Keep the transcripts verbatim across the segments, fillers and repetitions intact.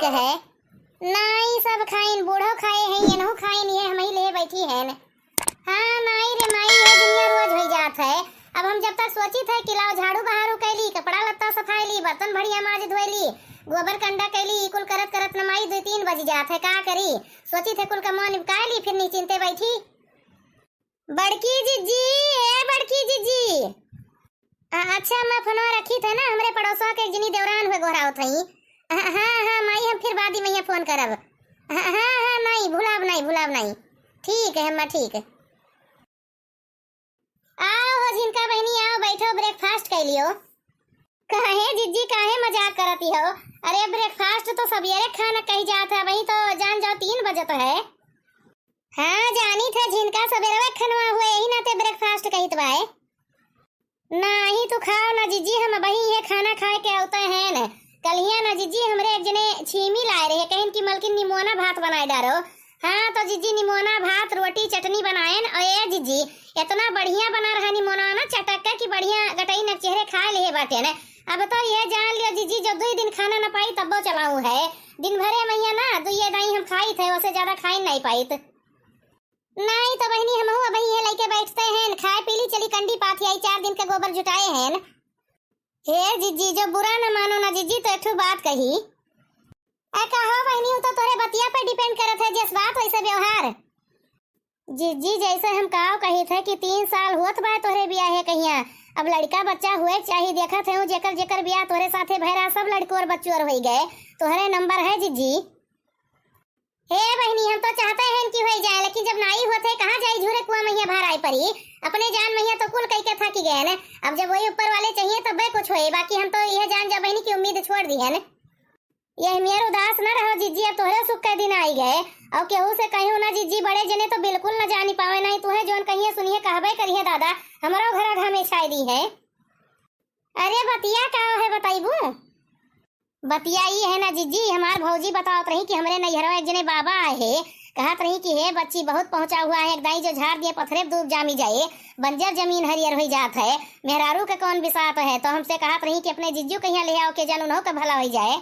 है। नाई सब खाइन, बूढ़ो खाए हैं, एनहू खाइन, ये हमही ले बैठी हैं। हाँ माई रे माई, ये दुनिया रोज होई जात है। अब हम जब तक सोचित है कि लाओ झाड़ू बहारू कैली, कपड़ा लत्ता सफाई ली, बर्तन भड़िया माज धोए ली, गोबर कंडा कैली, ई कुल करत करत न माई दो तीन बज जात है, का करी? सोचित है कुल कमवा निपटाए ली, फिर निश्चिंते बैठी। बड़की जिज्जी, ए बड़की जिज्जी। आ, अच्छा, मैं फोनवा रखी थे ना, हमरे पड़ोसवा के एक जनी देवरान हुए गोहरावत हई। हाँ, हाँ, हाँ, माई, हम फिर बाद में फोन करब। हाँ, हाँ, हाँ, नहीं, भुलाब नहीं, भुलाब नहीं। ठीक है, अम्मा, ठीक है। आओ हो झिनका बहिनी, आओ, बैठो, breakfast कर लियो। काहे जिज्जी, काहे मजाक करती हो? अरे, breakfast तो सबेरे खाना कही जात है, अबहीं तो जान जाओ तीन बजत है। हाँ, जानी थे झिनका सबेरवे खनवा हुए, यही नाते breakfast कहित बाए। नाही तू खाओ ना जिज्जी, हम अबहीं ये खाना खाए के आवते हैं न। कलिया ना जिज्जी, हमरे एक जने छीमी लाए रहे, कहिन कि मलकिन निमोना भात बनाए डारो। हाँ, तो जिज्जी निमोना भात, रोटी, चटनी बनाएन। और ए जिज्जी, इतना बढ़िया बना रहा निमोना ना, चटक्का की बढ़िया गटई न चेहरे खाए लिए बाटे न। अब तो ये जान लियो जिज्जी, जब दुई दिन खाना न पाई तब्बो चलाऊ है। दिन भरे मैया ना दुइये दाई हम खाई थे, ओसे ज्यादा खाई नहीं पाई। नाई तो बहिनी, हमहू अबहीं ये लइके बैठते हैं, खाए पी ली, चली कंडी पाथी आई, चार दिन के गोबर जुटाए हैं। हे जिज्जी, जो बुरा न मानो ना जिज्जी, तो एक ठो बात कही। ए, का हो बहिनी, उ तो तोरे बतिया पे depend करत है, जस बात वैसे व्यवहार। जिज्जी, जैसे हम काव कही थे कि तीन साल होत बा तोरे बियाहे कहिया, अब लड़का बच्चा हुए के चाही, देखत है जेकर जेकर बियाह तोरे साथे भैरा, सब लड़कोर बच्चोर होई गए, तोहरे नंबर है जिज्जी। हे बहिनी, हम तो चाहते हैं कि होई जाए, लेकिन जब नाई होते, कहाँ जाई झूरे कुआं मैया भार आए परी। अपने जान मैया तो कुल कई के थकी गए न। अब जब वही ऊपर वाले चाहिए तब कुछ होए, बाकी हम तो यह जान जा बहिनी की उम्मीद छोड़ दी है न। यह मेर उदास न रहो जिज्जी, अब तोहरे सुख के दिन आई गए। और केहू से कहियो ना जिज्जी, बड़े जने तो बिल्कुल न जानी पावे, नहीं तुहे जोन कहिए सुनिए कहबे करिए दादा, हमरो घरा घामे छाए दी है। अरे बतिया का है बताइबू? बतिया ई है ना जिज्जी, हमार भौजी बतावत रही कि हमरे नैहरवा एक जने बाबा आए हे, कहत रही कि हे बच्ची, बहुत पहुँचा हुआ है, एक दाई जो झाड़ दिए पत्थरे पे दूब जामी जाए, बंजर जमीन हरियर होई जात है, मेहरारू के कौन बिसात है, तो हमसे कहत रही कि अपने जिज्जू कहिया ले आओ के जान उन्हों का भला होई जाए।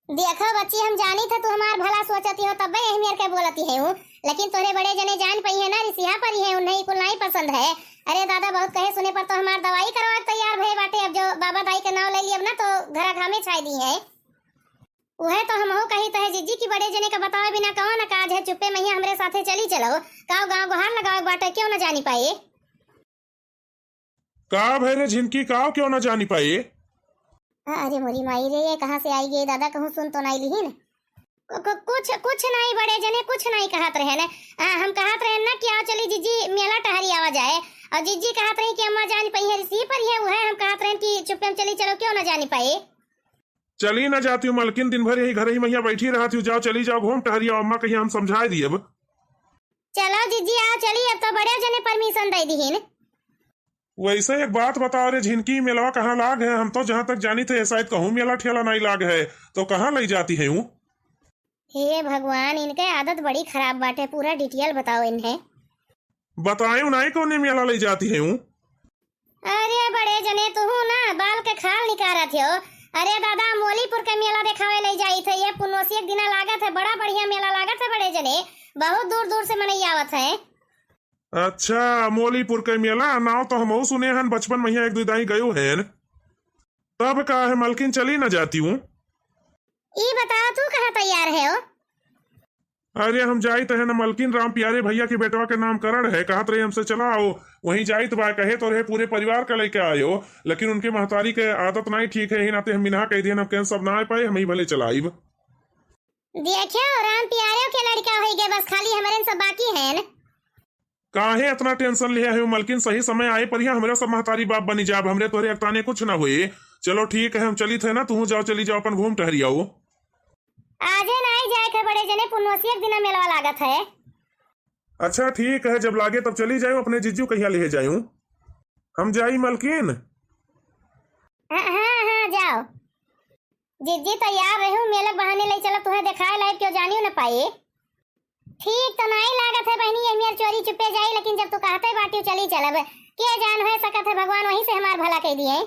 देखो बच्ची, हम जानी थे तू हमार भला सोचती हो, तब्बे यही मेर के बोलती है हूँ, लेकिन तोरे बड़े जने जान पई है ना, रिसिया परी है, उन्हें ई कुल नहीं पसंद है। अरे दादा, बहुत कहे सुने पर तो हमार दवाई करवा के तैयार भए बाटे। अब जो बाबा दाई के नाव ले लियब ना तो घरा घामे छाए दी है। उहे तो हमहू कही तहे जिज्जी की बड़े जने का बतावे बिना कौन काज है, चुप्पे मैया हमरे साथे चली चलो, काव गाँव गुहार लगावे के बाटे, क्यों न जानी पाए। का भय रे झिनकी, काव क्यों न जानी पाए? अरे मोरी माई रे, ये कहाँ से आई गई दादा, कहूँ सुन तो नहीं लिहिन। कु-, कु-, कुछ, कुछ नहीं बड़े जने, कुछ नहीं कहत रहे न। आ, हम कहत रहे ना कि आओ चली जिज्जी मेला टहरी आवा जाए, और जिज्जी कहत रही कि अम्मा जान पई है रिसी पर है, उहे हम कहत रहे कि चुप्पे में चली चलो, क्यों ना जानी पाए। चली ना जाती हूँ मलकिन, दिन भर यही घर ही मैया बैठी रहती हूँ, जाओ चली जाओ घूम टहरी आओ, अम्मा कहिया हम समझाए दिए अब। चलो जिज्जी आओ चली, अब तो बड़े जने permission दे दिहिन। वैसे एक बात बताओ रे झिनकी, मेलवा कहाँ लाग है? हम तो जहाँ तक जानी थे शायद कहूँ मेला ठेला नहीं लाग है, तो कहाँ ले जाती है ऊ? हे भगवान, इनके आदत बड़ी खराब बाटे, पूरा detail बताओ इन्हें। बताए नहीं कौन मेला ले जाती है ऊ? अरे बड़े जने तुहू ना बाल के खाल निकारत हो। अरे दादा, मोलीपुर के मेला देखावे ले जाई थे, ये पुनोसी एक दिना लागत है, बड़ा बढ़िया मेला लागत है बड़े जने, बहुत दूर दूर से मनई आवत है। अच्छा, मोलीपुर के मेला, नाव तो हमहू सुने हन, बचपन में यहाँ एक दो दाई गयो हन। तब का है मलकिन, चली ना जाती हूँ। ई बताओ, तू कहाँ तैयार है हो? अरे हम जाइत है ना मलकिन, राम प्यारे भैया के बेटवा के नामकरण है, कहत रहे हमसे चला आओ, वहीं जाइत बा, कहे तो रहे पूरे परिवार का लेके आयो, लेकिन उनके महतारी के आदत नहीं ठीक है, यही नाते हम मिनहा कह दिए, हम कहन सब ना आ पाए, हम ही भले चलाइब। देखियो, राम प्यारे के लड़का होई गए, बस खाली हमरे सब बाकी हैं। काहे इतना tension लिया है मलकिन, सही समय आए पर यहाँ हमरे सब महतारी बाप बनी जाब, हमरे तोहरे अकताने कुछ ना होए। चलो ठीक है, हम चली थे ना, तू जाओ, चली जाओ, अपन घूम टहरी आओ। आजे ना आई जाए के बड़े जने, पुनोसी एक दिना मेलवा लागत है। अच्छा ठीक है, जब लागे तब चली जाओ, अपने जिज्जू कहिया ले जाऊं। हम जाई मलकिन। हाँ, हाँ, हाँ, जाओ। जिज्जी तैयार रहू, मेले बहाने ले चलो, तुहे देखाए लायक क्यों जानियो न पाए। ठीक तो नाई लागत है बहनी, ये मेर चोरी चुप्पे जाई, लेकिन जब तू कहते बाटियो चली चलब, के जान हो सकत है भगवान वहीं से हमार भला कह दिए।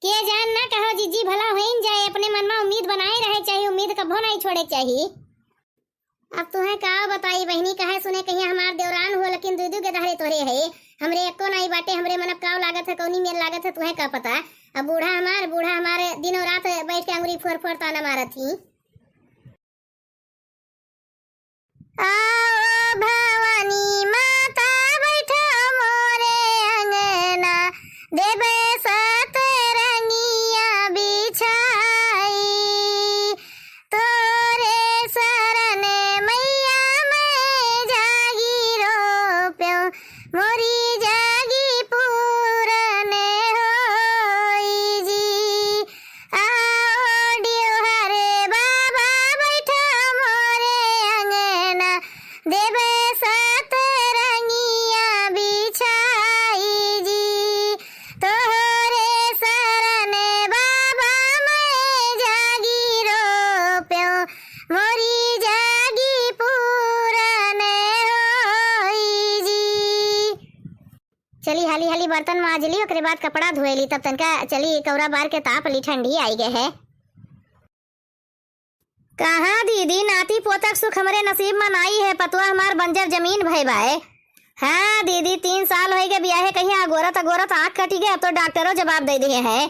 के जान ना कहो जिज्जी भला होइन जाए, अपने मन में उम्मीद पड़े चाही। अब तुहे का बताई बहिनी, कहे सुने कहिया हमार देवरान हो, लेकिन दुइ दुइ के दहरे तोहरे है। हमरे एको नाई बाटे, हमरे मन अब का लागत है, कौनी मेर लागत है, तुहे का पता। अब बूढ़ा हमार, बूढ़ा हमारे दिनों रात बैठ के अंगुरी फोर फोर ताना मारत ही। आओ भवानी माता बैठो मोरे अंगना, देबे सतरंगिया बिछाई। तोरे शरण मैया मैं जागी रोप्यो, मोरी जागी पूरन होई जी। आओ डिहवारे बाबा बैठो मोरे अंगना, देबे सतरंगिया बिछाई जी। तोहरे शरण बाबा मैं जागी रोप्यो, मोरी जागी पूरन होई जी। चली हाली हाली बर्तन माज ली, ओकरे बाद कपड़ा धोए ली, तब तनका चली कौरा बार के ताप ली, ठंडी आई गए है। कहाँ दीदी, नाती पोतक सुख हमरे नसीब में नाई है, पतुआ हमार बंजर जमीन भय बाए। हाँ दीदी, तीन साल होई गए बियाहे, कहिया अगोरत अगोरत आँख कटी गए, अब तो डॉक्टरो जवाब दे दिए हैं।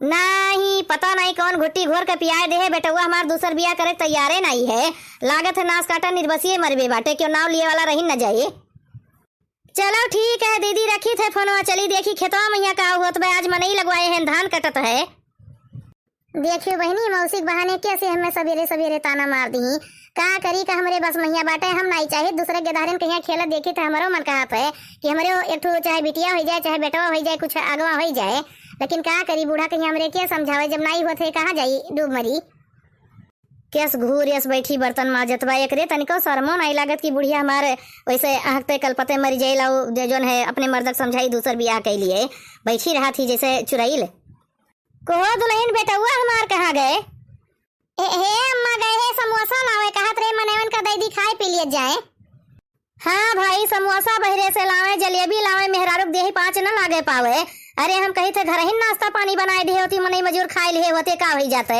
नाही, पता नाही कौन घुट्टी घोर के पियाए देहे, बेटउआ हमार दूसर बियाह करे के तैयारे नाही है। लागत है नास काटा निर्बसिए मरबे बाटे, क्यों नाव लिए वाला रही न जाए। चलो ठीक है दीदी, रखी थे फोनवा, चली देखी खेतवा मैया का होत बा, आज मनई लगवाए हैं, धान कटत है। देखियो बहिनी, मौसी के बहाने कैसे हमें सबेरे सबेरे ताना मार दी। का करी का हमरे बस मैया बाटे, हम नाही चाहे दूसरे के धारन कहिया खेलत देखी तो हमरो मन कहत है कि हमरो एक ठो चाहे बिटिया होई जाए, चाहे बेटवा होई जाए, कुछ अगवा होई जाए। लेकिन का करी, बूढ़ा कहिया हमरे के समझावे, जब नाही होत है, कहाँ जाई डूब मरी। केस घूर यस बैठी बर्तन माजत बा, एकरे तनिको शर्मो नाही लागत कि बुढ़िया हमार वैसे अहकते कलपते मरी जाए, लाओ जे जोन है अपने मर्दक समझाई, दूसर बियाह के लिए बैठी रहा थी जैसे चुरैल। कहो दुलहिन, बेटउआ हमार कहाँ गए? ए, हे अम्मा, गए हे समोसा लावे, कहत रहे मनैवन का दई दी, खाए पी लिए जाए। हाँ भाई, समोसा बहरे से लावे, जलेबी लावे, मेहरारू के देही पाँच न लागे पावे। अरे हम कही थे घरहिन नाश्ता पानी बनाए दिहे होती, मनई मजूर खाए लिहे होते, का होई जाते।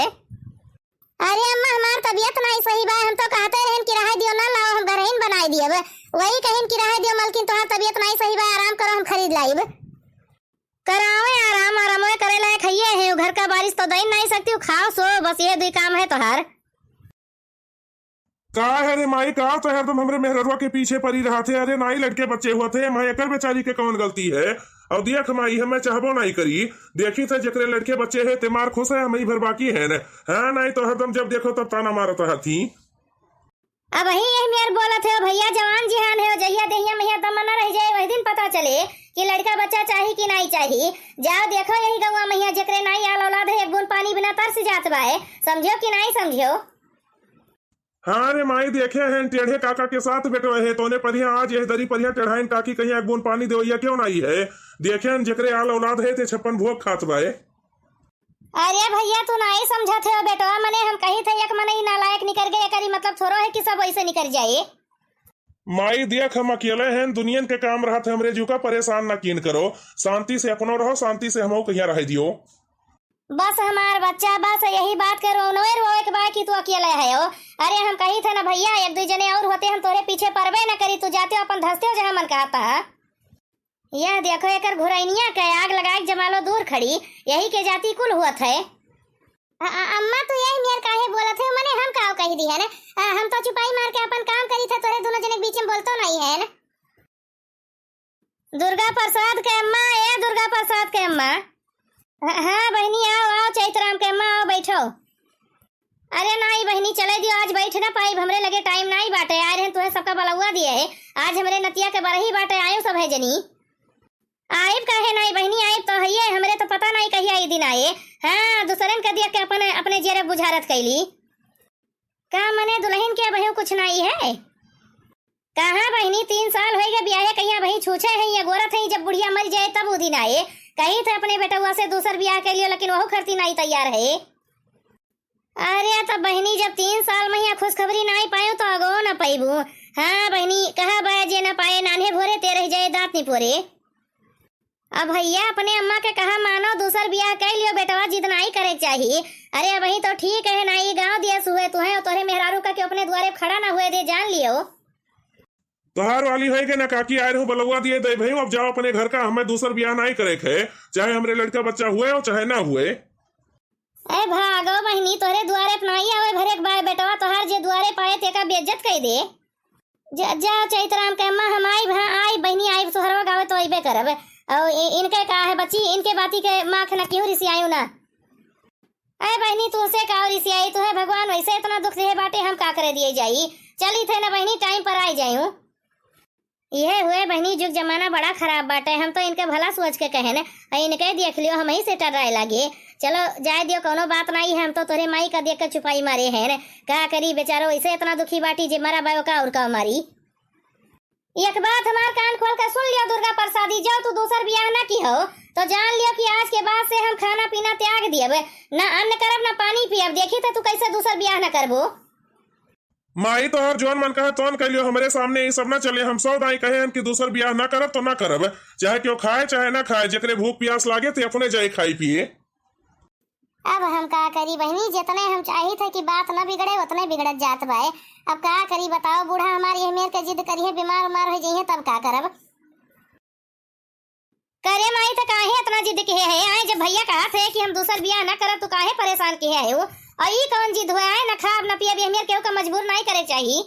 अरे अम्मा, हमार तबीयत नाही सही बा, हम तो कहते रहन कि रहे दियो ना लाओ, हम घरहिन बनाए दियब। वही कहिन कि रहे दियो मलकिन, तोहार तबीयत नाही सही बा, आराम करो, हम खरीद लाइब। करावे आराम, आरामवे करे लायक हइये है, उ घर का बारिश तो दई नाही सकती, उ खाओ सो, बस ये दुई काम है तोहार। का है रे माई, का तो हरदम हमरे मेहररुआ के पीछे परी रहत है। अरे नाई लड़के बच्चे हुआ थे, माई एकर बेचारी के कौन गलती है? और देख माई, हमें चाहबो नाही करी, देखी थे जेकरे लड़के बच्चे है ते मार खुश है, हम ही भर बाकी है न। हाँ नाई तो हरदम जब देखो तब ताना मारत रहती। अब ही यही मेर बोलत है भैया, जवान जिहान है, जहिया देहिया मैया दम न रह जाए, वही दिन पता चले कि लड़का बच्चा चाही कि नाही चाही। जाओ देखो यही गौवा मैया जेकरे नाही आल औलाद है, एक बूंद पानी बिना तरस जात बाए, समझियो कि नाही समझियो। हाँ रे माई, देखे हैं टेढ़े काका के साथ बेटो है, तोने परिया आज यह दरी परिया टेढ़ाइन काकी कहीं एक बूंद पानी देवैया क्यों नाही है। देखे हैं जेकरे आल औलाद है ते छप्पन भोग खात बाए। अरे भैया, तू नाही समझत हो बेटवा, मने हम कही थे एक मनई नालायक निकर गए, एकरी मतलब थोड़ो है कि सब वैसे निकर जाए। माई देख, हम अकेले हैं, दुनियन के काम रहत है, हमरे जीव का परेशान ना कीन करो, शांति से अपनो रहो, शांति से हमहू कहिया रह दियो। बस हमार बच्चा, बस यही बात के रोनोए रोए के बा कि तू अकेले है हो। अरे हम कही थे ना भैया, एक दो जने और होते हम तोरे पीछे परबे न करी, तू जाते हो अपन धसते हो जहाँ मन कहता है। यह देखो एकर घुरैनिया के आग लगाए के जमालो दूर खड़ी, यही के जाति कुल हुअत है। अ-, अ-, अम्मा तू यही मेर काहे बोलत है, मने हम काव कही दी है ना? अ, हम तो चुपाई मार के अपन काम करी थे, तोरे दोनों जने के बीच में बोलतो नाही है ना। दुर्गा प्रसाद के अम्मा, ए दुर्गा प्रसाद के अम्मा। ह-, हाँ बहिनी, आओ, आओ, चैतराम के अम्मा, आओ, बैठो। अरे नाई बहिनी, चले दियो, आज बैठ ना पाइब, हमरे लगे टाइम नाई बाटे। आए रहन तुहे सबका बलौआ दिए है, आज हमरे नतिया के बरही बाटे, आयो सब है जनी। आइब काहे नाई बहिनी, आइब तो हइये, हमरे तो पता नाई कहिया ई दिन आए। हाँ, दूसरन के दिया के अपने, अपने जेरे बुझारत कैली। का मने दुलहिन के अबहियो कुछ नाई है? कहाँ बहिनी, तीन साल होई गए बियाहे, कहिया अबही छूछे है या गोरत है, जब बुढ़िया मर जाए तब उ दिन आए। कही थे अपने बेटउआ से दूसर बियाह के लियो, लेकिन वहू खरती नाई तैयार है। अरे तब बहिनी, जब तीन साल में यहाँ खुशखबरी नाई पायो तो अगो न पैबू। हाँ बहिनी, कहा बा जे न पाए नान्हे भोरे ते रह जाए दांत निपोरे। अब भइया, अपने अम्मा के कहा मानो, दूसर बियाह कइ लियो बेटवा, जिद नाहीं करे चाही। अरे अबहीं तो ठीक है ना, ई गाँव दियस हुए तुहैं, तोहरे मेहरारू का के अपने दुआरे खड़ा ना हुए दे, जान लियो। तोहार वाली होइगे ना काकी, आए रहू बलौआ दिए दे भई, अब जाओ अपने घर का, हमें दूसर बियाह नाहीं करे के है, चाहे हमरे लड़का बच्चा हुए और चाहे ना हुए। ए भागो बहिनी, तोहरे दुआरे पे नाहीं आवे भरे के बाय बेटवा, तोहार जे दुआरे पाए तेका बेइज्जत कइ दे। जा, जा चैतराम के अम्मा, हम आइब, हाँ आइब बहिनी, आइब, सोहरवा गावे तो अइबे करब। और इ-, इनके का है बच्ची, इनके बाती के माख न केहू रिसियायु ना। ए बहिनी, तुहसे का रिसियाई, तुहे भगवान वैसे इतना दुख दिहे बाटे, हम का करे दिए जाई। चली थे ना बहिनी, टाइम पर आइ जायू। इहे हुए बहिनी, जुग जमाना बड़ा खराब बाटे। हम तो इनके भला सोच के कहेन, आ इनके देख लियो, हमही से टर्राए लागे। चलो जाए दियो, कौनो बात नाहीं है, हम तो तोहरे माई का देख के चुपाई मारे हैं। का करी बेचारो, इसे इतना दुखी बाटी जे मरा बायो का और का मारी। एक बात हमार कान खोल के सुन लियो दुर्गा प्रसादी, जो तू दूसर बियाह ना किहो, तो जान लियो कि आज के बाद से हम खाना पीना त्याग दियब, ना अन्न करब ना पानी पियब। देखी तो तू कैसे दूसर बियाह ना करबो। माई, तोहर जौन मन कहे तौन कइ लियो, हमरे सामने ई सब ना चले। हम सौ दाई कहे हन कि दूसर बियाह ना करब तो ना करब, चाहे केहू खाए चाहे ना खाए, जेकरे भूख पियास लागे ते अपने जाए खाई पिए। अब हम का करी बहिनी, जितने हम चाहित है कि बात न बिगड़े, उतने बिगड़त जात बाए। अब का करी बताओ, बूढ़ा हमार यह मेर के जिद करिहे, बीमार उमार होइ जइहे तब का करब? करे माई, त काहे इतना जिद किहे है? आए जब भइया कहत है कि हम दूसर बियाह ना करब, तू काहे परेशान किहे है? और ई कौन जिद हुआ है? ना खाब ना पियब, ये हमें केहू का मजबूर नाहीं करे चाही।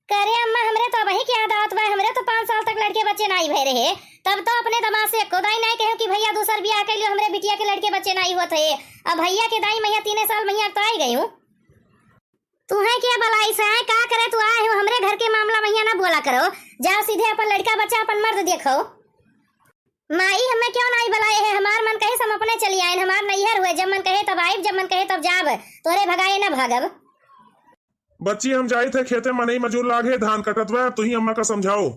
करे अम्मा, हमरे तो अबही के याद आवत बा, हमरे तो पाँच साल तक लड़के बच्चे नाहीं भए रहे, तब तो अपने दमाद से एको दाई नाहीं कहे कि भइया दूसर बियाह कइ लियो, हमरे बिटिया के लड़के बच्चे नाहीं होत है। अब भइया के दाई मैया तीने साल मैया तो आई गई हूँ। तुहैं के बलाइस है, का करे तू आए हो? हमरे घर के मामला मइहाँ ना बोला करो। जाओ सीधे अपन लड़का बच्चा, अपन मर्द देखो। माई, हमें क्यों नाहीं बलाए है? हमार मन कहे हम अपने चली आएन, हमार नैहर हुए, जब मन कहे तब आइब, जब मन कहे तब जाब, तोरे भगाए ना भागब। बच्ची, हम जाइत है खेते, मनई मजूर लागे, धान कटत बा, तुही अम्मा का समझाओ।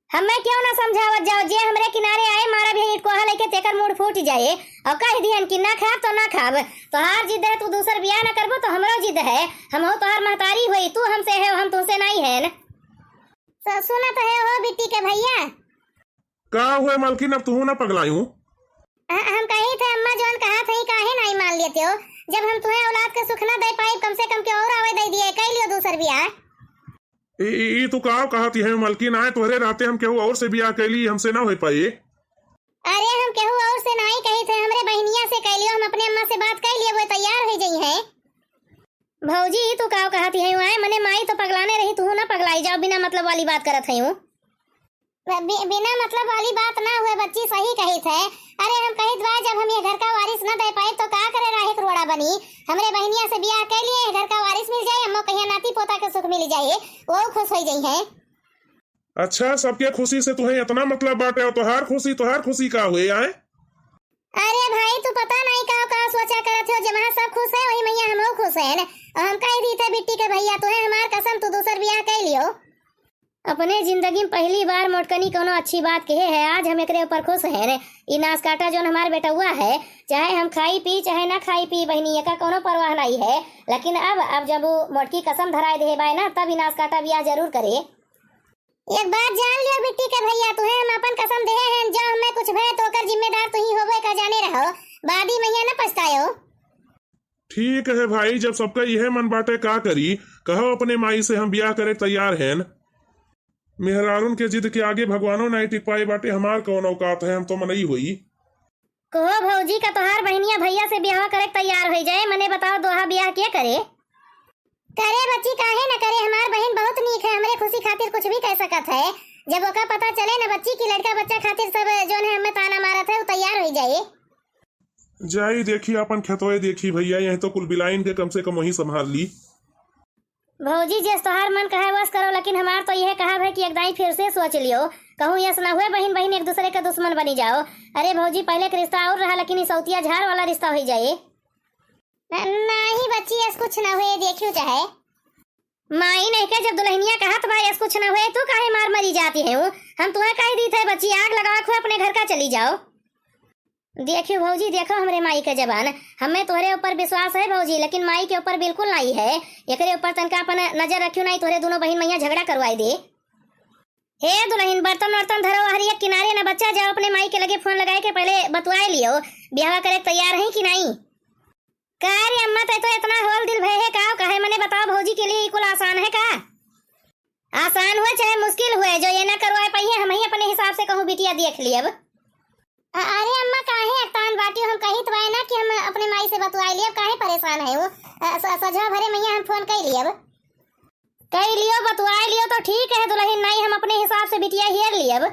हमें क्यों ना समझावत जाओ, जे हमरे किनारे आए, मारा भी ईंट कोहा लेके तेकर मूड़ फूट जाए। और कह दिहन कि ना खाब तो ना खाब, तोहार जिद है तू दूसर बियाह ना करबो तो हमरो जिद है, हमहू तोहार महतारी होई, तू हमसे है, हम तुहसे नाहीं है। तो सुनत है हो बिट्टी के भइया। का हुए मलकिन, अब तुहू ना पगलायू? ह-, हम कही थे अम्मा जौन कहा थे काहे नाहीं मान लेते हो, जब हम तुहें औलाद के सुख ना दे पाई, कम से कम के और आवे दे दिए, कइ लियो दूसर बियाह। ई, ई, ई तू का कहत है मलकिन? आए तोहरे रहते हम केहू और से बियाह कइ ली, हमसे ना होइ पाई। अरे हम केहू और से नाहीं कही थे, हमरे बहिनिया से कइ लियो, हम अपने अम्मा से बात कइ लिए, वो तैयार होइ जइहैं। भौजी, ई तू का कहत है? आए मने माई तो पगलाने रही, तू ना पगलाई जाओ, बिना मतलब वाली बात करत है। बि-, बिना मतलब वाली बात ना हुए बच्ची, सही कहित है। अरे हम कहित बा, जब हम ये घर का वारिस ना दे पाए तो का करे राहे के रोड़ा बनी? हमरे बहिनिया से बियाह कइ लिए, ये घर का वारिस मिल जाए, अम्मो कहिया नाती पोता के सुख मिल जाए, वो खुश होइ जइहैं। अच्छा, सबके खुशी से तुहें इतना मतलब बाटे, और तोहार खुशी, तोहार खुशी का हुए आए? अरे भाई, तू पता नाहीं का, का सोचा करत हो, जहाँ सब खुश है, वही मइहाँ हमहू खुश है। और हम कह दी थे बिट्टी के भइया, तुहें हमार कसम, तू दूसर बियाह कइ लियो। अपने जिंदगी में पहली बार मोटकनी कौनो अच्छी बात कहे है, आज हम एकरे ऊपर खुश हैं। ई नास काटा जौन हमार बेटउआ है, चाहे हम खाई पी चाहे ना खाई पी बहिनी, एका कौनो परवाह नाहीं है, लेकिन अब, अब जब वो मोटकी कसम धराए देहे बाय ना, तब ई नास काटा बियाह जरूर करे। एक बात जान लियो बिट्टी के भइया, तुहे हम अपन कसम देहे हैं, जो हमें कुछ भय तो ओकर जिम्मेदार तुही होबो, एका जाने रहो, बादी मइहाँ न पछतायो। ठीक है भाई, जब सबका इहे मन बाटे का करी, कहो अपने माई से हम बियाह करे तैयार हैं। मेहरारून के जिद के आगे भगवानो नाहीं टिक पाए बाटे, हमार कौन औकात है, हम तो मनई होई। कहो भौजी का तोहार बहिनिया भइया से बियाह करे तैयार होइ जाए, मने बताओ दोहा बियाह के करे? करे बच्ची, काहे न करे, हमार बहिन बहुत नीक है, हमरे खुशी खातिर कुछ भी कह सकत है। जब ओका पता चले न बच्ची कि लड़का बच्चा खातिर सब जौन है हमें ताना मारत है, वो तैयार होइ जाए। जाई देखी अपन खेतवे देखी भइया, यहीं तो कुल बिलाइन के कम से कम वहीं संभाल ली। भौजी, जस तोहार मन कहे वस करो, लेकिन हमार तो यह कहब है कि एक दाई फिर से सोच लियो, कहूँ यस न हुए बहिन बहिन एक दूसरे के दुश्मन बनी जाओ। अरे भौजी, पहले के रिश्ता और रहा, लेकिन ई सौतिया झार वाला रिश्ता होइ जाए। न-, नाहीं बच्ची, यस कुछ न हुए, देखियो चाहे। माई नहीं के जब दुल्हनिया कहत बा यस कुछ न हुए, तू काहे मार मरी जाती है? हम तुहे कह दी थे बच्ची, आग लगा खुए अपने घर का चली जाओ। देखियो भौजी, देखो हमरे माई के जबान, हमें तोहरे ऊपर विश्वास है भौजी, लेकिन माई के ऊपर बिल्कुल नाहीं है। एकरे ऊपर तनका अपन नजर रखियो, नाहीं तोहरे दोनों बहिन मइहाँ झगड़ा करवाई दे। हे दुलहिन, बर्तन वर्तन धरो, हरिया किनारे न बच्चा, जाओ अपने माई के लगे फोन लगाए के पहिले बतुआए लियो, बियाहवा करे के तैयार है कि नाई? का रे अम्मा, तै तो इतना होल दिल भय है का? काहे मने बताओ, भौजी के लिए ई कुल आसान है का? आसान हुए चाहे मुश्किल हुए, जो ये ना करवाए पाई है, हम ही अपने हिसाब से कहूँ बिटिया देख लियब। अ-, अरे अम्मा, काहे अकतान बाटियो? हम कही तो बाए ना कि हम अपने माई से बतुआए लियब, काहे परेशान है वो? अ, स-, सझवा भरे मइया हम फोन कई लियब। कई लियो, बतुआए लियो तो ठीक है दुलहिन, नाई हम अपने हिसाब से बिटिया हेर लियब।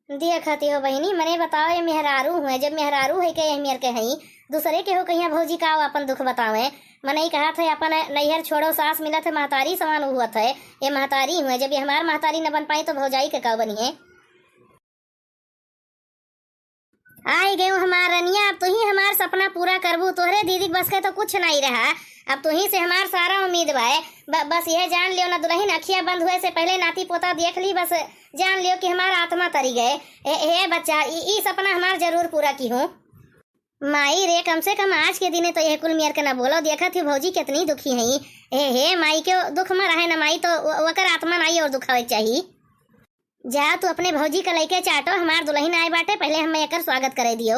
देखती हो बहिनी, मने बताओ, ये मेहरारू हुए, जब मेहरारू है के एहमियर के हई, दूसरे के हो कहिया भौजी का आपन दुख बतावे? मनई कहत है अपन नैहर छोड़ो, सास मिलत है महतारी समान हुअत है। ये महतारी हुए, जब ये हमार महतारी न बन पाई तो भौजाई के का बनिए? आई गयो हमार रनिया, अब तुही हमार सपना पूरा करबू। तोहरे दीदी के बस के तो कुछ नाई रहा, अब तुही से हमार सारा उम्मीद बाए। ब-, बस यह जान लियो ना दुलहिन, अखिया बंद हुए से पहिले नाती पोता देख ली, बस जान लियो कि हमार आत्मा तरी गए। ए, हे बच्चा, ई, ई सपना हमार जरूर पूरा किहू। माई रे, कम से कम आज के दिने तो यह कुल मेर के ना बोलो, देखत ही भौजी कितनी दुखी हई। ए, हे माई के दुख में रहे ना माई, तो व-, वकर आत्मा नाई और दुखावे के चाही। जा तू अपने भौजी का लइके चाटो, हमार दुलहिन आए बाटे, पहिले हमें एकर स्वागत करे दियो।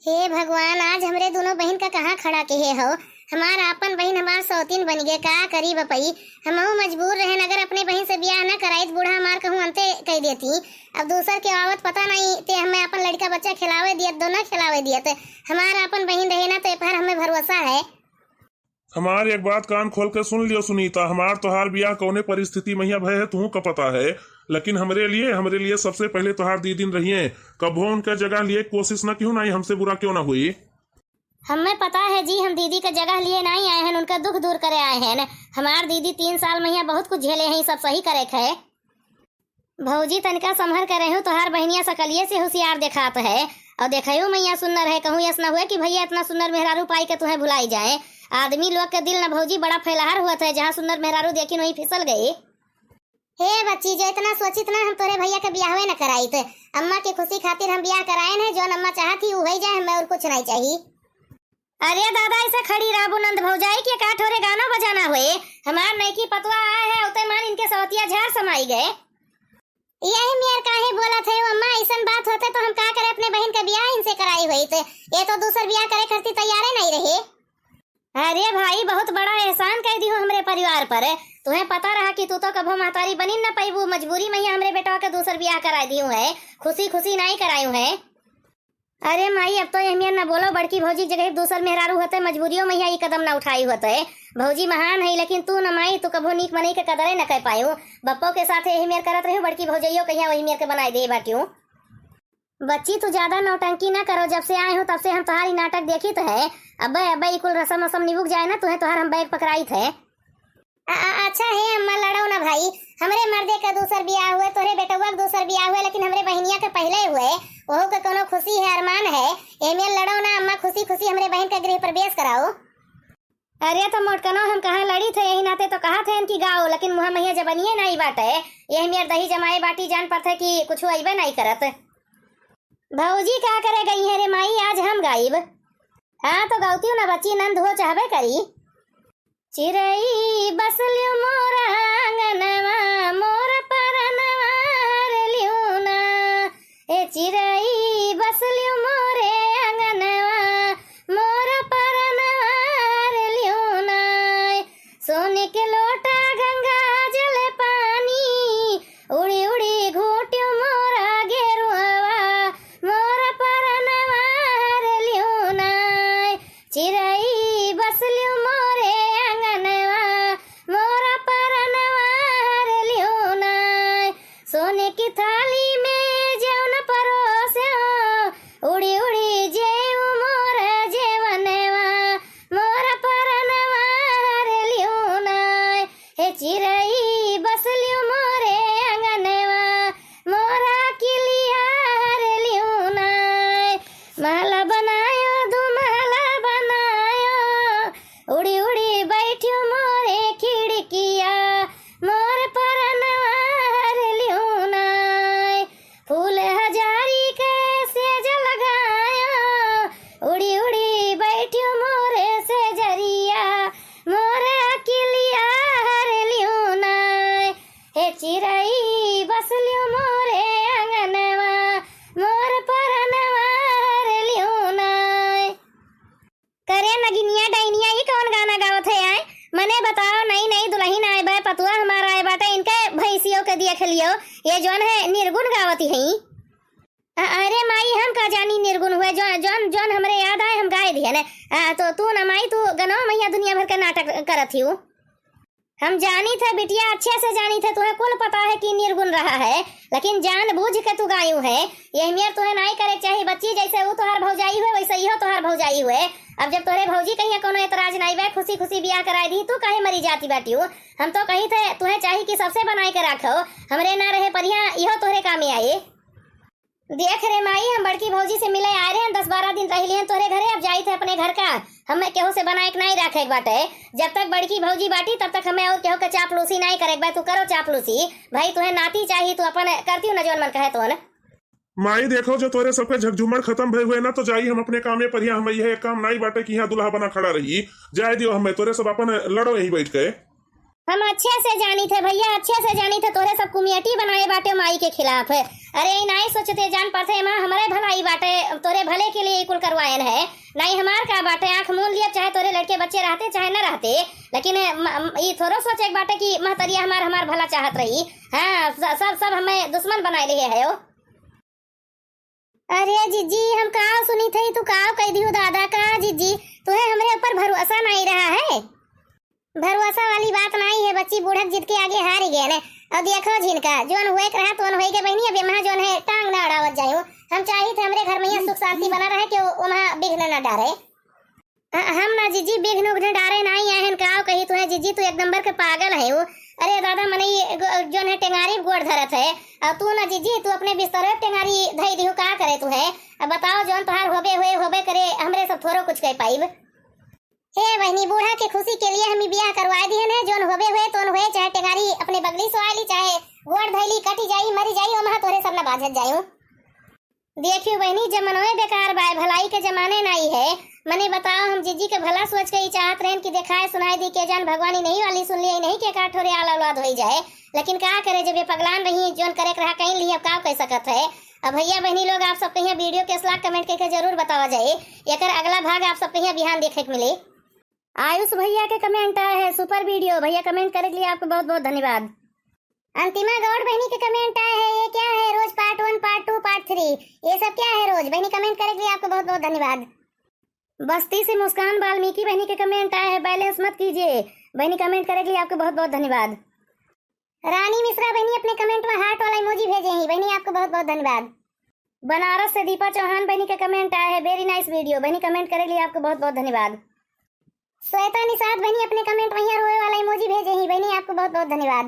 हे भगवान, आज हमरे दुनो बहिन का कहाँ खड़ा किहे हो? हमार आपन बहिन हमार सौतीन बनि गए, का करी बपई? हमहू मजबूर रहेन, अगर अपने बहिन से बियाह न कराई त बूढ़ा हमार कहूँ अंते कइ देती। अब दूसर के आवत पता नहीं, ते हमें आपन लड़का बच्चा खिलावे दियत, दो न खिलावे दियत। हमार आपन बहिन रहे ना, तो ए पर हमें भरोसा है। हमार एक बात कान खोल के सुन लियो सुनीता, हमार तोहार बियाह कौने परिस्थिति मइया भय है, तुहू का पता है, लेकिन हमरे लिए, हमरे लिए सबसे पहिले तोहार दीदिन रहिए। कभो उनका जगह लिए कोशिश न किहू, नाई हमसे बुरा क्यों ना हुई। हमें पता है जी, हम दीदी का जगह लिए नाई आए हैं, उनका दुख दूर करे आए हैं। हमार दीदी तीन साल मइया बहुत कुछ झेले हैं, सब सही करे के है। भौजी, तनिका सम्हर के रहू, तोहार बहिनिया सकलिए से होशियार देखात है। और देखयू मइया सुन्नर है, कहूँ यस न हुए कि भइया इतना सुन्नर मेहरारू पाई के तुहें भुलाई जाए। आदमी लोग के दिल न भौजी बड़ा फैलहर हुअत है, जहाँ सुन्नर मेहरारू देखिन वहीं फिसल गई। हे बच्ची, जो इतना सोचित ना हम तोरे भइया के बियाहवे न कराइत। अम्मा के खुशी खातिर हम बियाह कराए न, जौन अम्मा चाहत ही उ होइ जाए, हमें और कुछ नहीं चाहिए। अरे दादा, ऐसे खड़ी रहबू नंद भौजाई के का ठोरे गाना बजाना होए? हमार नईकी पतवा आए है, उते मान इनके सवतिया झार समाई गए। यही मेर काहे बोलत है अम्मा, ऐसन बात होते तो हम का करे अपने बहिन के बियाह इनसे कराई होइत। ये तो दूसर बियाह करे खातिर तैयारे नहीं रहे। अरे भाई, बहुत बड़ा एहसान कइ दिहू हमरे परिवार पर। तुहें पता रहा कि तू तो कभो महतारी बनी न पैबू, मजबूरी मइया हमरे बेटवा के दूसर बियाह कराई दिहू है, खुशी खुशी नहीं करायू है। अरे माई, अब तो एहमियर न बोलो, बड़की भौजी के जगह दूसर मेहरारू होते, मजबूरियों मइया ई कदम न उठाई होते। भौजी महान है, लेकिन तू न माई, तू कभो नीक मनई के कदरे न कइ पायू। बप्पो के साथ एहमियर करत रहू, बड़की भौजइयो कहिया वही मेर के बनाई दे बाटियू। बच्ची, तू ज्यादा नौटंकी न करो, जब से आए हो तब से हम तोहार ई नाटक देखित है। अबे, अबे, ई कुल रसम रसम निबुक जाए ना, तुहें तोहार हम बैग पकड़ाइत है। अ-, अ-, अच्छा हे अम्मा, लड़ो ना भाई, हमरे मर्दे का दूसर बियाह हुए, तोहरे बेटउआ के दूसर बियाह हुए, लेकिन हमरे बहिनिया के पहिले हुए, वहू के कोनो खुशी है, अरमान है, एहमियर लड़ो ना अम्मा, खुशी खुशी हमरे बहिन का गृह प्रवेश कराओ। अरे तो मोटकनो, हम कहाँ लड़ी थे, यही नाते तो कहा थे इनकी गाओ, लेकिन मुँह मइया जबनिए नहीं बाटे, एहमियर दही जमाए बाटी, जान पड़ते कि कुछ अइबे नहीं करत। भौजी का करे गई है रे माई, आज हम गाइब। हाँ तो गौतियो ना बच्ची, नंद हो चाहबे करी। चिरई बसल्यो मोर आंगनवा, मोर परनवा हरल्यो ना। ए चिरई बसल्यो मोरे आंगनवा, मोर परनवा हरल्यो ना। सोने के लोटा गंगा जल पानी, उड़ी उड़ी घूट्यो मोरा गेरुआवा, मोर परनवा हरल्यो ना। चिरई बसल्यो मोरे आंगनवा, मोरा परनवा हरल्यो ना। सोने की थाली में जेवन परोस्यो, उड़ी उड़ी जेव मोर जेवनवा, मोरा परनवा हरल्यो ना। हे चिरई बसल्यो मोरे आंगनवा, मोरा किलिया हरल्यो ना। महला बनायो दू महला बनायो। गिनिया डाइनिया, ई कौन गाना गावत है आए? मने बताओ, नई नई दुलहिन आए बा, पतुआ हमार आए बाटे, इनके भैंसियों के देख लियो, ये जौन है निर्गुण गावत ही। अ-, अरे माई, हम का जानी निर्गुण हुए, जौन, जौन, जौन हमरे याद आए हम गाए दिहन। आ, तो तू ना माई, तू गनवा मैया दुनिया भर के नाटक करत हिउ। हम जानी थे बिटिया, अच्छे से जानी थे, तुहे कुल पता है कि निर्गुण रहा है, लेकिन जान बूझ के तू गायू है। यही मेर तुहे नाई करे के चाही बच्ची, जैसे ऊ तोहार भौजाई हुए वैसे इहो तोहार भौजाई हुए। अब जब तोहरे भौजी कहिया कोनो एतराज नाई बा, खुशी खुशी बियाह कराए दी, तू काहे मरी जाती बाटियो? हम तो कही थे तुहे चाही कि सबसे बनाए के राखो, हमरे ना रहे परिया इहो तोहरे कामे आए। देख रे माई, हम बड़की भौजी से मिले आए रहे, दस बारह दिन रह लिहन तोहरे घरे, अब जाई थे अपने घर का। हमें केहू से बनाए के नाई राखे के बाटे। जब तक बड़की भौजी बाटी, तब तक हमें और केहू के चापलूसी नाई करे के बा। तू करो चापलूसी, भाई तुहे नाती चाही, तू अपन करती न जौन मन कहे तोन। माई देखो, जो तोरे सबके झकझुमर खत्म भय हुए ना, तो जाई हम अपने कामे पर। यहाँ हम यह काम नाई बाटे कि यहाँ दुल्हा बना खड़ा रही। जाए दियो हमें, तोरे सब अपन लड़ो यहीं बैठ के। हम अच्छे से जानी थे भैया, अच्छे से जानी थे, तोहरे सब कुमियटी बनाए बाटे माई के खिलाफ। अरे, ई नाई सोचते जान पड़ते माँ, हमरे भलाई बाटे, तोरे भले के लिए ई कुल करवाएन है। नाई हमार का बाटे, आँख मूंद लिया, चाहे तोरे लड़के बच्चे रहते चाहे न रहते, लेकिन म-, म-, ई थोड़ो सोचे के बाटे कि महतरिया हमार, हमार भला चाहत रही। हाँ, स-, सब, सब हमें दुश्मन बनाए लिए है ओ। अरे जिज्जी, हम काव सुनी थई, तू काव कह दियो दादा का जिज्जी? तुहे हमरे ऊपर भरोसा नाई रहा है? भरोसा वाली बात नाई है बच्ची, बूढ़क जिद के आगे हार गए ने। और देखो झिनका, जोन हुए के रहा तोन होई के बहनी, अब यमहा जोन है टांग ना अड़ावत जायो। हम चाही थे हमरे घर में यहाँ सुख शांति बना रहे, कि वहाँ विघ्न ना डारे। अ-, हम ना जिज्जी बिघ्न उघ्न डारे नाई आए हन, काव कही तुहे जिज्जी, तू एक नंबर के पागल है वो। अरे दादा, मने ये गो-, जोन है टेंगारी गोड़ धरत है, और तू ना जिज्जी, तू अपने बिस्तरे टेंगारी धई दिहु, का करे तू है? अब बताओ, जोन तोहार होबे हुए, होबे करे, हमरे सब थोड़ो कुछ कह पाइब। हे बहनी, बूढ़ा के खुशी के लिए हम ई बियाह करवाए दिहन है, जोन होबे हुए, तोन हुए, चाहे टेंगारी अपने बगली सोआली, चाहे गोड़ धैली, कटी जाई, मरी जाई, ओमहा तोहरे सब ना बाझत जायू। देखियो बहनी, जमानवे बेकार बाय, भलाई के जमाने नाई है। मने बताओ, हम जिज्जी के भला सोच के ही चाहत रहन कि देखाए सुनाए दी के जान भगवान ही नहीं वाली सुन लिए, नहीं के का ठोरे आल औलाद होई जाए। लेकिन का करे, जब ये पगलान रही, जोन करे के रहा कहीं ली, अब का कह सकत है। अब भैया बहनी लोग, आप सबके यहाँ वीडियो कैस लाग, comment करके जरूर बतावा जाए। एकर अगला भाग आप सबके यहाँ बिहान देखे के मिले। आयुष भैया के comment आए है, super video। भैया comment करे के लिए आपको बहुत बहुत धन्यवाद। अंतिमा गौड़ बहनी के comment आए है, ये क्या है रोज part one, part two, part three, ये सब क्या है रोज? बहनी comment करे के लिए आपको बहुत बहुत धन्यवाद। बस्ती से मुस्कान वाल्मीकि बहनी के comment आए है, balance मत कीजिए। बहनी comment करे के लिए आपको बहुत बहुत धन्यवाद। रानी मिश्रा बहनी अपने comment में heart वाला emoji भेजे ही, बहनी आपको बहुत बहुत धन्यवाद। बनारस से दीपा चौहान बहनी के comment आए है, very nice video। बहनी comment करे के लिए आपको बहुत बहुत धन्यवाद। श्वेता निषाद बहनी अपने comment में यहाँ रोए वाला emoji भेजे ही, बहनी आपको बहुत बहुत धन्यवाद।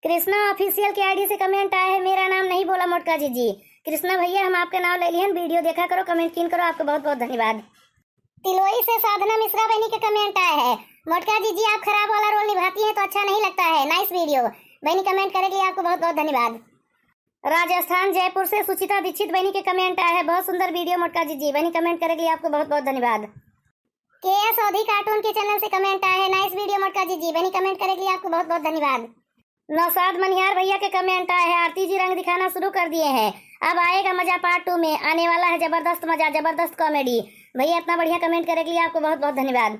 कृष्णा official के ID से comment आए है, मेरा नाम नहीं बोला मोटका जिज्जी। कृष्णा भैया, हम आपके नाम ले लिहन, video देखा करो, comment कीन करो, आपको बहुत बहुत धन्यवाद। तिलोई से साधना मिश्रा बहनी के comment आए है, मोटका जिज्जी आप खराब वाला role निभाती हैं तो अच्छा नहीं लगता है, nice video। बहनी comment करे के लिए आपको बहुत बहुत धन्यवाद। राजस्थान जयपुर से सुचिता दीक्षित बहनी के comment आए है, बहुत सुंदर video मोटका जिज्जी। बहनी comment करे के लिए आपको बहुत बहुत धन्यवाद। के एस अवधी cartoon के channel से comment आए है, nice video मोटका जिज्जी। बहनी comment करे के लिए आपको बहुत बहुत धन्यवाद। नौशाद मनिहार भैया के comment आए है, आरती जी रंग दिखाना शुरू कर दिए हैं, अब आएगा मजा part two में, आने वाला है जबरदस्त मजा, जबरदस्त comedy। भैया इतना बढ़िया comment करे के लिए आपको बहुत बहुत धन्यवाद।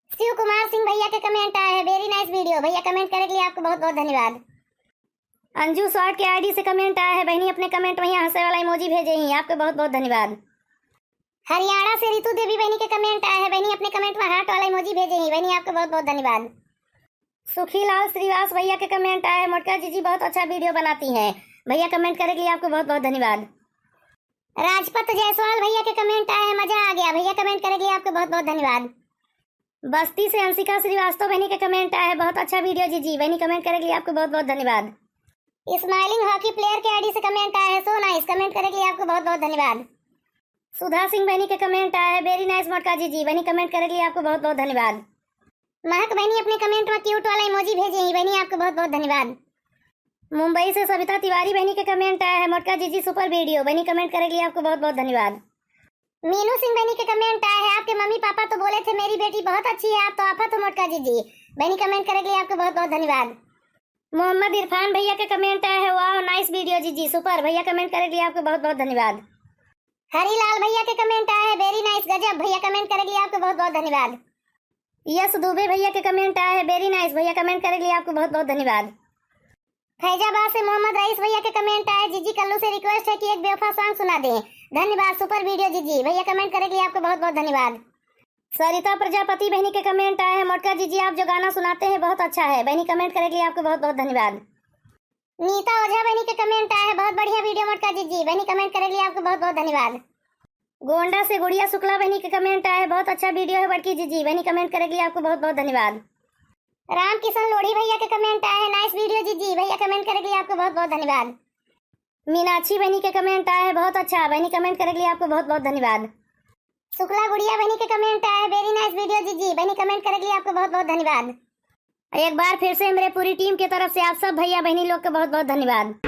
शिव कुमार सिंह भैया के comment आए है, very nice video। भैया comment करे के लिए आपको बहुत बहुत धन्यवाद। अंजू शॉर्ट के ID से comment आया है बहनी, अपने comment में यहाँ हंसे वाला emoji भेजे ही, आपके बहुत बहुत धन्यवाद। हरियाणा से रितु देवी बहनी के comment आया है बहनी, अपने comment में heart वाला emoji भेजे ही बहनी, आपके बहुत बहुत धन्यवाद। सुखी लाल श्रीवास भैया के comment आया है, मोटका जीजी बहुत अच्छा video बनाती हैं भैया, comment करे के लिए आपको बहुत बहुत धन्यवाद। राजपत जायसवाल भैया के comment आया है, मजा आ गया भैया, comment करे के लिए आपको बहुत बहुत धन्यवाद। बस्ती से अंशिका श्रीवास्तव बहनी के comment आया है, बहुत अच्छा video जीजी बहनी, comment करे के लिए आपको बहुत बहुत धन्यवाद। Smiling hockey player के ID से comment आया है, so nice, comment करे के लिए आपको बहुत बहुत धन्यवाद। सुधा सिंह बहनी के comment आया है, very nice मोटका जीजी बहनी, comment करे के लिए आपको बहुत बहुत धन्यवाद। महक बहनी अपने comment में cute वाला emoji भेजे ही बहनी, आपको बहुत बहुत धन्यवाद। मुंबई से सविता तिवारी बहनी के comment आया है, मोटका जीजी super video बहनी, comment करे के लिए आपको बहुत बहुत धन्यवाद। मीनू सिंह बहनी के comment आया है, आपके मम्मी पापा तो बोले थे मेरी बेटी बहुत अच्छी है, आप तो आफत हो मोटका जीजी। बहनी comment करे के लिए आपको बहुत बहुत धन्यवाद। मोहम्मद इरफान भैया के comment आया है, wow nice video जीजी super भैया, comment करे के लिए आपको बहुत बहुत धन्यवाद। हरीलाल भैया के कमेंट आया है, वेरी नाइस, गजब। भैया, कमेंट करे के लिए आपको बहुत बहुत धन्यवाद। यश दुबे भैया के कमेंट आया है, वेरी नाइस। भैया, कमेंट करे के लिए आपको बहुत बहुत धन्यवाद। फैजाबाद से मोहम्मद रईस भैया के कमेंट आया है, जीजी कल्लू से रिक्वेस्ट है कि एक बेवफा सॉन्ग सुना दें। धन्यवाद, सुपर वीडियो जीजी। भैया, कमेंट करे के लिए आपको बहुत बहुत धन्यवाद। सरिता प्रजापति बहनी के कमेंट आया है, मोटका जीजी, आप जो गाना सुनाते हैं, बहुत अच्छा है। बहनी, कमेंट करे के लिए आपको बहुत बहुत धन्यवाद। नीता ओझा बहनी के कमेंट आया है, बहुत बढ़िया वीडियो मोटका जीजी। बहनी, कमेंट करे के लिए आपको बहुत बहुत धन्यवाद। गोंडा से गुड़िया शुक्ला बहनी के कमेंट आया है, बहुत अच्छा वीडियो है बड़की जीजी। बहनी, कमेंट करे के लिए आपको बहुत बहुत धन्यवाद। राम किशन लोढ़ी भैया के कमेंट आया है, नाइस वीडियो जीजी। भैया, कमेंट करे के लिए आपको बहुत बहुत धन्यवाद। मीनाक्षी बहनी के कमेंट आया है, बहुत अच्छा। बहनी, कमेंट करे के लिए आपको बहुत बहुत धन्यवाद। शुक्ला गुड़िया बहनी के कमेंट आया है, वेरी नाइस वीडियो जीजी। बहनी, कमेंट करे के लिए आपको बहुत बहुत धन्यवाद। एक बार फिर से हमरे पूरी टीम के तरफ से आप सब भैया बहनी लोग के बहुत बहुत धन्यवाद।